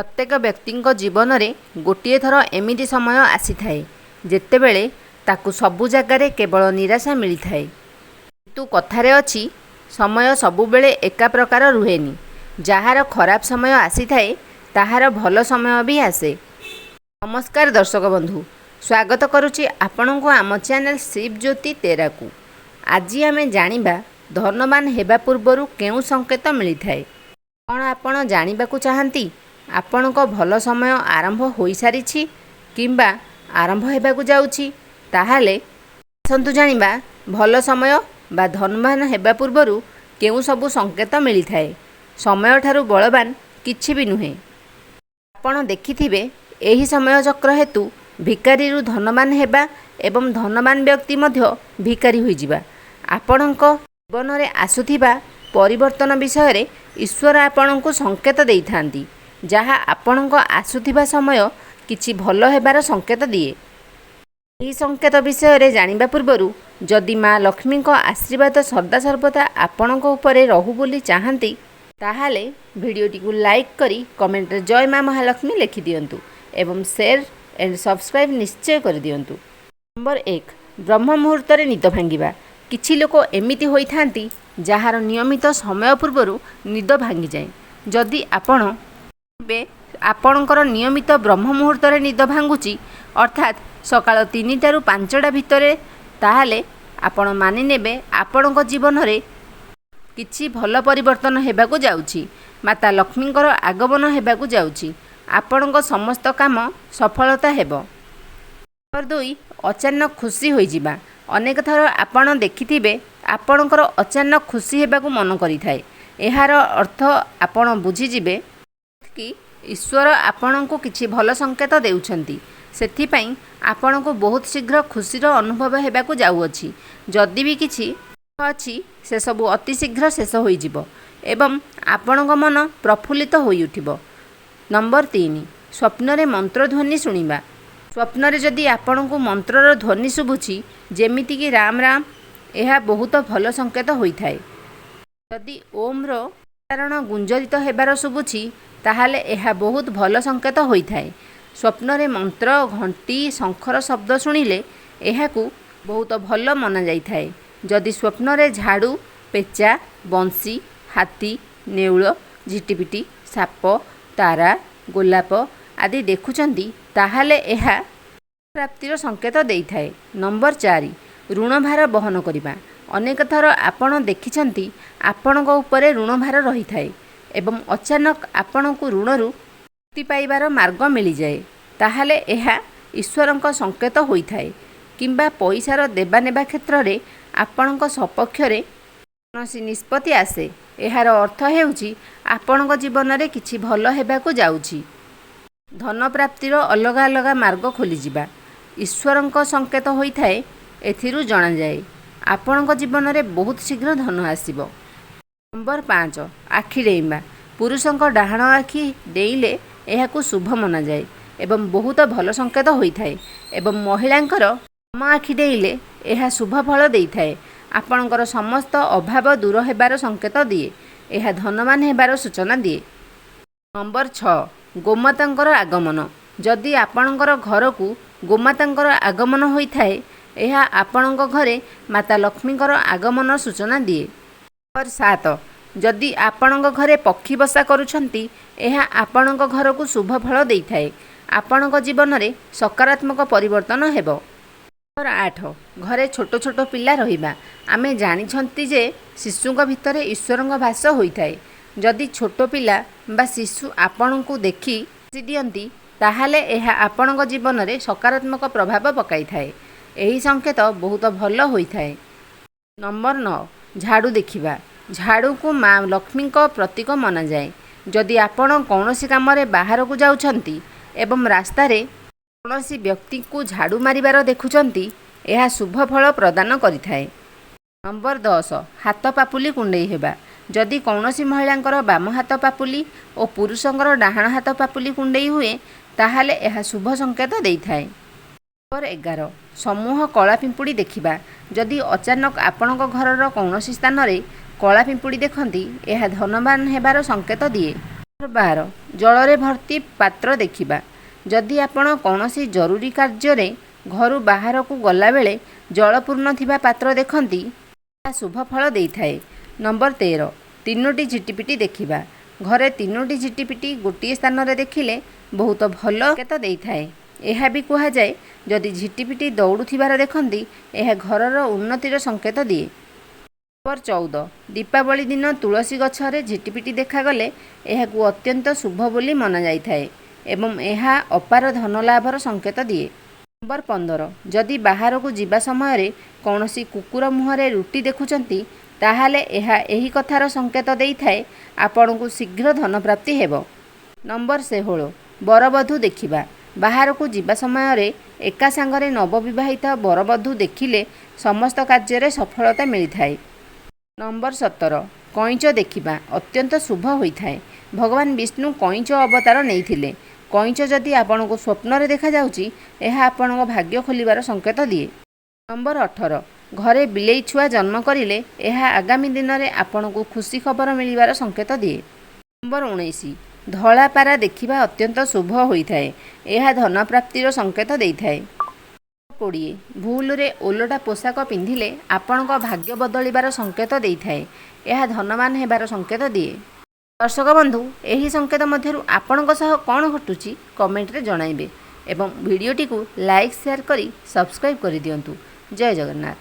ପ୍ରତ୍ୟେକ ବ୍ୟକ୍ତିଙ୍କ ଜୀବନରେ ଗୋଟିଏ ଥର ଏମିତି ସମୟ ଆସିଥାଏ, ଯେତେବେଳେ ତାକୁ ସବୁ ଜାଗାରେ କେବଳ ନିରାଶା ମିଳିଥାଏ। କିନ୍ତୁ କଥାରେ ଅଛି ସମୟ ସବୁବେଳେ ଏକା ପ୍ରକାର ରୁହେନି। ଯାହାର ଖରାପ ସମୟ ଆସିଥାଏ ତାହାର ଭଲ ସମୟ ବି ଆସେ। ନମସ୍କାର ଦର୍ଶକ ବନ୍ଧୁ, ସ୍ୱାଗତ କରୁଛି ଆପଣଙ୍କୁ ଆମ ଚ୍ୟାନେଲ ଶିବ ଜ୍ୟୋତି ତେରାକୁ। ଆଜି ଆମେ ଜାଣିବା ଧନବାନ ହେବା ପୂର୍ବରୁ କେଉଁ ସଂକେତ ମିଳିଥାଏ। କଣ ଆପଣ ଜାଣିବାକୁ ଚାହାନ୍ତି ଆପଣଙ୍କ ଭଲ ସମୟ ଆରମ୍ଭ ହୋଇସାରିଛି କିମ୍ବା ଆରମ୍ଭ ହେବାକୁ ଯାଉଛି, ତାହେଲେ ଆସନ୍ତୁ ଜାଣିବା ଭଲ ସମୟ ବା ଧନବାନ ହେବା ପୂର୍ବରୁ କେଉଁ ସବୁ ସଂକେତ ମିଳିଥାଏ। ସମୟଠାରୁ ବଳବାନ କିଛି ବି ନୁହେଁ। ଆପଣ ଦେଖିଥିବେ ଏହି ସମୟ ଚକ୍ର ହେତୁ ଭିକାରୀରୁ ଧନବାନ ହେବା ଏବଂ ଧନବାନ ବ୍ୟକ୍ତି ମଧ୍ୟ ଭିକାରୀ ହୋଇଯିବା। ଆପଣଙ୍କ ଜୀବନରେ ଆସୁଥିବା ପରିବର୍ତ୍ତନ ବିଷୟରେ ଈଶ୍ୱର ଆପଣଙ୍କୁ ସଂକେତ ଦେଇଥାନ୍ତି, ଯାହା ଆପଣଙ୍କ ଆସୁଥିବା ସମୟ କିଛି ଭଲ ହେବାର ସଂକେତ ଦିଏ। ଏହି ସଂକେତ ବିଷୟରେ ଜାଣିବା ପୂର୍ବରୁ ଯଦି ମା ଲକ୍ଷ୍ମୀଙ୍କ ଆଶୀର୍ବାଦ ସଦାସର୍ବଦା ଆପଣଙ୍କ ଉପରେ ରହୁ ବୋଲି ଚାହାନ୍ତି, ତାହେଲେ ଭିଡ଼ିଓଟିକୁ ଲାଇକ୍ କରି କମେଣ୍ଟରେ ଜୟ ମା ମହାଲକ୍ଷ୍ମୀ ଲେଖିଦିଅନ୍ତୁ ଏବଂ ସେୟାର ଏଣ୍ଡ ସବସ୍କ୍ରାଇବ୍ ନିଶ୍ଚୟ କରିଦିଅନ୍ତୁ। ନମ୍ବର 1, ବ୍ରହ୍ମ ମୁହୂର୍ତ୍ତରେ ନିଦ ଭାଙ୍ଗିବା। କିଛି ଲୋକ ଏମିତି ହୋଇଥାନ୍ତି, ଯାହାର ନିୟମିତ ସମୟ ପୂର୍ବରୁ ନିଦ ଭାଙ୍ଗିଯାଏ। ଯଦି ଆପଣ ଏବେ ଆପଣଙ୍କର ନିୟମିତ ବ୍ରହ୍ମ ମୁହୂର୍ତ୍ତରେ ନିଦ ଭାଙ୍ଗୁଛି, ଅର୍ଥାତ୍ ସକାଳ 3ଟାରୁ 5ଟା ଭିତରେ, ତାହେଲେ ଆପଣ ମାନିନେବେ ଆପଣଙ୍କ ଜୀବନରେ କିଛି ଭଲ ପରିବର୍ତ୍ତନ ହେବାକୁ ଯାଉଛି। ମାତା ଲକ୍ଷ୍ମୀଙ୍କର ଆଗମନ ହେବାକୁ ଯାଉଛି। ଆପଣଙ୍କ ସମସ୍ତ କାମ ସଫଳତା ହେବ। ନମ୍ବର 2, ଅଚାନକ ଖୁସି ହୋଇଯିବା। ଅନେକ ଥର ଆପଣ ଦେଖିଥିବେ ଆପଣଙ୍କର ଅଚାନକ ଖୁସି ହେବାକୁ ମନ କରିଥାଏ। ଏହାର ଅର୍ଥ ଆପଣ ବୁଝିଯିବେ କି ଈଶ୍ୱର ଆପଣଙ୍କୁ କିଛି ଭଲ ସଂକେତ ଦେଉଛନ୍ତି। ସେଥିପାଇଁ ଆପଣଙ୍କୁ ବହୁତ ଶୀଘ୍ର ଖୁସିର ଅନୁଭବ ହେବାକୁ ଯାଉଅଛି। ଯଦି ବି କିଛି ଅଛି, ସେସବୁ ଅତି ଶୀଘ୍ର ଶେଷ ହୋଇଯିବ ଏବଂ ଆପଣଙ୍କ ମନ ପ୍ରଫୁଲ୍ଲିତ ହୋଇଉଠିବ। ନମ୍ବର 3, ସ୍ୱପ୍ନରେ ମନ୍ତ୍ର ଧ୍ୱନି ଶୁଣିବା। ସ୍ୱପ୍ନରେ ଯଦି ଆପଣଙ୍କୁ ମନ୍ତ୍ରର ଧ୍ୱନି ଶୁଭୁଛି, ଯେମିତିକି ରାମ ରାମ, ଏହା ବହୁତ ଭଲ ସଂକେତ ହୋଇଥାଏ। ଯଦି ଓମ୍ର ଉଚ୍ଚାରଣ ଗୁଞ୍ଜରିତ ହେବାର ଶୁଭୁଛି, ତାହେଲେ ଏହା ବହୁତ ଭଲ ସଂକେତ ହୋଇଥାଏ। ସ୍ୱପ୍ନରେ ମନ୍ତ୍ର, ଘଣ୍ଟି, ଶଙ୍ଖର ଶବ୍ଦ ଶୁଣିଲେ ଏହାକୁ ବହୁତ ଭଲ ମନାଯାଇଥାଏ। ଯଦି ସ୍ୱପ୍ନରେ ଝାଡ଼ୁ, ପେଚା, ବଂଶୀ, ହାତୀ, ନେଉଳ, ଝିଟିପିଟି, ସାପ, ତାରା, ଗୋଲାପ ଆଦି ଦେଖୁଛନ୍ତି, ତାହେଲେ ଏହା ପ୍ରାପ୍ତିର ସଂକେତ ଦେଇଥାଏ। ନମ୍ବର 4, ଋଣଭାର ବହନ କରିବା। ଅନେକ ଥର ଆପଣ ଦେଖିଛନ୍ତି ଆପଣଙ୍କ ଉପରେ ଋଣଭାର ରହିଥାଏ ଏବଂ ଅଚାନକ ଆପଣଙ୍କୁ ଋଣରୁ ମୁକ୍ତି ପାଇବାର ମାର୍ଗ ମିଳିଯାଏ, ତାହେଲେ ଏହା ଈଶ୍ୱରଙ୍କ ସଂକେତ ହୋଇଥାଏ। କିମ୍ବା ପଇସାର ଦେବା ନେବା କ୍ଷେତ୍ରରେ ଆପଣଙ୍କ ସପକ୍ଷରେ କୌଣସି ନିଷ୍ପତ୍ତି ଆସେ, ଏହାର ଅର୍ଥ ହେଉଛି ଆପଣଙ୍କ ଜୀବନରେ କିଛି ଭଲ ହେବାକୁ ଯାଉଛି। ଧନ ପ୍ରାପ୍ତିର ଅଲଗା ଅଲଗା ମାର୍ଗ ଖୋଲିଯିବା ଈଶ୍ୱରଙ୍କ ସଂକେତ ହୋଇଥାଏ। ଏଥିରୁ ଜଣାଯାଏ ଆପଣଙ୍କ ଜୀବନରେ ବହୁତ ଶୀଘ୍ର ଧନ ଆସିବ। ନମ୍ବର 5, ଆଖି ଡେଇଁବା। ପୁରୁଷଙ୍କ ଡାହାଣ ଆଖି ଡେଇଁଲେ ଏହାକୁ ଶୁଭ ମନାଯାଏ ଏବଂ ବହୁତ ଭଲ ସଂକେତ ହୋଇଥାଏ ଏବଂ ମହିଳାଙ୍କର ବାମ ଆଖି ଡେଇଁଲେ ଏହା ଶୁଭ ଫଳ ଦେଇଥାଏ। ଆପଣଙ୍କର ସମସ୍ତ ଅଭାବ ଦୂର ହେବାର ସଂକେତ ଦିଏ। ଏହା ଧନବାନ ହେବାର ସୂଚନା ଦିଏ। ନମ୍ବର 6, ଗୋମାତାଙ୍କର ଆଗମନ। ଯଦି ଆପଣଙ୍କର ଘରକୁ ଗୋମାତାଙ୍କର ଆଗମନ ହୋଇଥାଏ, ଏହା ଆପଣଙ୍କ ଘରେ ମାତା ଲକ୍ଷ୍ମୀଙ୍କର ଆଗମନ ସୂଚନା ଦିଏ। ନମ୍ବର 7, ଯଦି ଆପଣଙ୍କ ଘରେ ପକ୍ଷୀ ବସା କରୁଛନ୍ତି, ଏହା ଆପଣଙ୍କ ଘରକୁ ଶୁଭ ଫଳ ଦେଇଥାଏ। ଆପଣଙ୍କ ଜୀବନରେ ସକାରାତ୍ମକ ପରିବର୍ତ୍ତନ ହେବ। ନମ୍ବର 8, ଘରେ ଛୋଟ ଛୋଟ ପିଲା ରହିବା। ଆମେ ଜାଣିଛନ୍ତି ଯେ ଶିଶୁଙ୍କ ଭିତରେ ଈଶ୍ୱରଙ୍କ ବାସ ହୋଇଥାଏ। ଯଦି ଛୋଟ ପିଲା ବା ଶିଶୁ ଆପଣଙ୍କୁ ଦେଖି ହସି ଦିଅନ୍ତି, ତାହେଲେ ଏହା ଆପଣଙ୍କ ଜୀବନରେ ସକାରାତ୍ମକ ପ୍ରଭାବ ପକାଇଥାଏ। ଏହି ସଂକେତ ବହୁତ ଭଲ ହୋଇଥାଏ। ନମ୍ବର 9, ଝାଡ଼ୁ ଦେଖିବା। ଝାଡ଼ୁକୁ ମା ଲକ୍ଷ୍ମୀଙ୍କ ପ୍ରତୀକ ମନାଯାଏ। ଯଦି ଆପଣ କୌଣସି କାମରେ ବାହାରକୁ ଯାଉଛନ୍ତି ଏବଂ ରାସ୍ତାରେ କୌଣସି ବ୍ୟକ୍ତିଙ୍କୁ ଝାଡ଼ୁ ମାରିବାର ଦେଖୁଛନ୍ତି, ଏହା ଶୁଭ ଫଳ ପ୍ରଦାନ କରିଥାଏ। ନମ୍ବର 10, ହାତ ପାପୁଲି କୁଣ୍ଡେଇ ହେବା। ଯଦି କୌଣସି ମହିଳାଙ୍କର ବାମ ହାତ ପାପୁଲି ଓ ପୁରୁଷଙ୍କର ଡାହାଣ ହାତ ପାପୁଲି କୁଣ୍ଡେଇ ହୁଏ, ତାହେଲେ ଏହା ଶୁଭ ସଂକେତ ଦେଇଥାଏ। ନମ୍ବର 11, ସମୂହ କଳା ପିମ୍ପୁଡ଼ି ଦେଖିବା। ଯଦି ଅଚାନକ ଆପଣଙ୍କ ଘରର କୌଣସି ସ୍ଥାନରେ କଳା ପିମ୍ପୁଡ଼ି ଦେଖନ୍ତି, ଏହା ଧନବାନ ହେବାର ସଂକେତ ଦିଏ। 12, ଜଳରେ ଭର୍ତ୍ତି ପାତ୍ର ଦେଖିବା। ଯଦି ଆପଣ କୌଣସି ଜରୁରୀ କାର୍ଯ୍ୟରେ ଘରୁ ବାହାରକୁ ଗଲାବେଳେ ଜଳପୂର୍ଣ୍ଣ ଥିବା ପାତ୍ର ଦେଖନ୍ତି, ଏହା ଶୁଭ ଫଳ ଦେଇଥାଏ। ନମ୍ବର 13, ତିନୋଟି ଝିଟିପିଟି ଦେଖିବା। ଘରେ ତିନୋଟି ଝିଟିପିଟି ଗୋଟିଏ ସ୍ଥାନରେ ଦେଖିଲେ ବହୁତ ଭଲ ସଂକେତ ଦେଇଥାଏ। ଏହା ବି କୁହାଯାଏ, ଯଦି ଝିଟିପିଟି ଦୌଡ଼ୁଥିବାର ଦେଖନ୍ତି, ଏହା ଘରର ଉନ୍ନତିର ସଂକେତ ଦିଏ। ନମ୍ବର 14, ଦୀପାବଳି ଦିନ ତୁଳସୀ ଗଛରେ ଝିଟିପିଟି ଦେଖାଗଲେ ଏହାକୁ ଅତ୍ୟନ୍ତ ଶୁଭ ବୋଲି ମନାଯାଇଥାଏ ଏବଂ ଏହା ଅପାର ଧନ ଲାଭର ସଂକେତ ଦିଏ। ନମ୍ବର 15, ଯଦି ବାହାରକୁ ଯିବା ସମୟରେ କୌଣସି କୁକୁର ମୁହଁରେ ରୁଟି ଦେଖୁଛନ୍ତି, ତାହେଲେ ଏହା ଏହି କଥାର ସଂକେତ ଦେଇଥାଏ, ଆପଣଙ୍କୁ ଶୀଘ୍ର ଧନ ପ୍ରାପ୍ତି ହେବ। ନମ୍ବର 16, ବରବଧୂ ଦେଖିବା। ବାହାରକୁ ଯିବା ସମୟରେ ଏକା ସାଙ୍ଗରେ ନବବିବାହିତ ବରବଧୂ ଦେଖିଲେ ସମସ୍ତ କାର୍ଯ୍ୟରେ ସଫଳତା ମିଳିଥାଏ। ନମ୍ବର 17, କଇଁଚ ଦେଖିବା ଅତ୍ୟନ୍ତ ଶୁଭ ହୋଇଥାଏ। ଭଗବାନ ବିଷ୍ଣୁ କଇଁଚ ଅବତାର ନେଇଥିଲେ। କଇଁଚ ଯଦି ଆପଣଙ୍କୁ ସ୍ୱପ୍ନରେ ଦେଖାଯାଉଛି, ଏହା ଆପଣଙ୍କ ଭାଗ୍ୟ ଖୋଲିବାର ସଂକେତ ଦିଏ। ନମ୍ବର 18, ଘରେ ବିଲେଇ ଛୁଆ ଜନ୍ମ କରିଲେ ଏହା ଆଗାମୀ ଦିନରେ ଆପଣଙ୍କୁ ଖୁସି ଖବର ମିଳିବାର ସଂକେତ ଦିଏ। ନମ୍ବର 19, ଧଳା ପାରା ଦେଖିବା ଅତ୍ୟନ୍ତ ଶୁଭ ହୋଇଥାଏ। ଏହା ଧନ ପ୍ରାପ୍ତିର ସଂକେତ ଦେଇଥାଏ। 20, ଭୁଲରେ ଓଲଟା ପୋଷାକ ପିନ୍ଧିଲେ ଆପଣଙ୍କ ଭାଗ୍ୟ ବଦଳିବାର ସଂକେତ ଦେଇଥାଏ। ଏହା ଧନବାନ ହେବାର ସଂକେତ ଦିଏ। ଦର୍ଶକ ବନ୍ଧୁ, ଏହି ସଂକେତ ମଧ୍ୟରୁ ଆପଣଙ୍କ ସହ କ'ଣ ଘଟୁଛି କମେଣ୍ଟରେ ଜଣାଇବେ ଏବଂ ଭିଡ଼ିଓଟିକୁ ଲାଇକ୍, ସେୟାର କରି ସବସ୍କ୍ରାଇବ୍ କରିଦିଅନ୍ତୁ। ଜୟ ଜଗନ୍ନାଥ।